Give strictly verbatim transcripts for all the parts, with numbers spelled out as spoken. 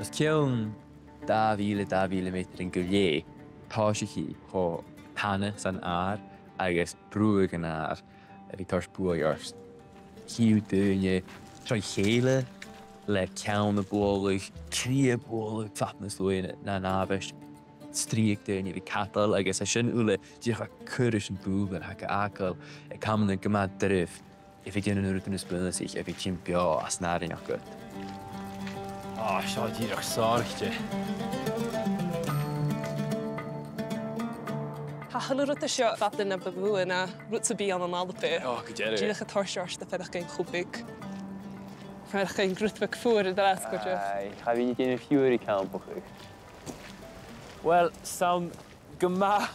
Os cionn dà mhìle, dà mhìle meatair gu leth, tha sinn cho tana san adhar agus brùthadh an adhair a bhith toirt buaidh ort. Chì thu daoine troimh-a-chèile le ceann a' bualadh, cridhe a' bualadh fad na slaoghna na an àbhaist. Strì aig daoine a bhith a' cadal agus tha sin uile dìreach a' cur ris an dùbhlan a th' aca fhàgail aig amannan gu math doirbh a bhith a' dèanamh an uiread a tha bunasach a bhith a' tighinn beò às an àrainneachd agad. Ò, seo dìreach sàraichte. Tha a h-uile rud an seo fada na bu mhotha na rud sam bith ann an Alba. Ò, gu dearbh. Dìreach a' toirt ort a' faireachdainn cho beag. A' faireachdainn rud beag fuar an-dràsta, gu dearbh. Aidh, cha bhithinn a' dèanamh fiughair a' campachadh. Uill, 's ann gu math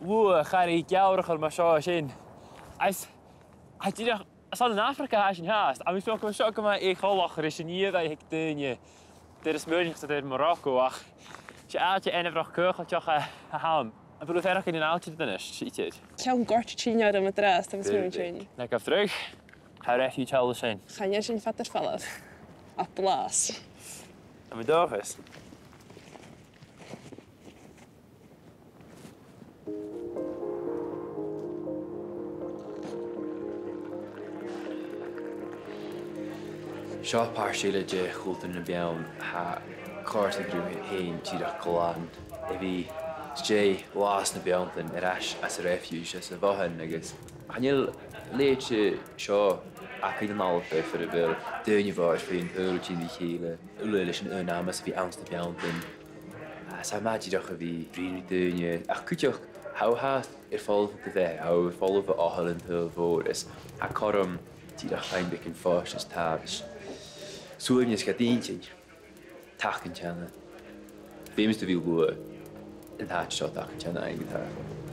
luath a chaidh geamhraidh mar seo an sin. Is, tha dìreach, 's ann an Afraga a tha sinn fhathast. Agus tha mi a' smaoineachadh gu bheil seo gu math eughalach ris an fhìor a th' aig daoine de Mhòr-oidhche, de Mhorocco, ach 's e àite ainmeil caochilteach a th' ann. Am bu toil leat faireachdainn an àite a-nis, a Thidsear? Ceann goirt a' tighinn orm an-dràsta, tha mi a' smaoineachadh. Na gabh dragh, tha refuge thall an sin. Chan eil sin fada air falbh. Ach blàths. Tha mi an dòchas. Seo pàirt eile de chultar na beann. Tha càirdeas a' ghrùpa fhèin dìreach glan a bhith a' dol a-steach às na beanntan air ais às an refuge, às a' bhothan, agus chan eil leithid seo againn ann an Alba far a bheil daoine mòr fhèin a' tighinn ri chèile uile leis an aon amas a bhith anns na beanntan. Is tha e math dìreach a bhith a' bruidhinn ri daoine, ach cuideachd, tha thu fhathast air falbh bho do bheatha, tha thu air falbh bho ath-oilean mhòr, is tha cothrom dìreach faighinn beagan fois is tàmh is suaimhneas gad inntinn. Taca an teine. Feumaidh tu bhith luath an àite seo, taca an teine fhaighinn gu tàrr.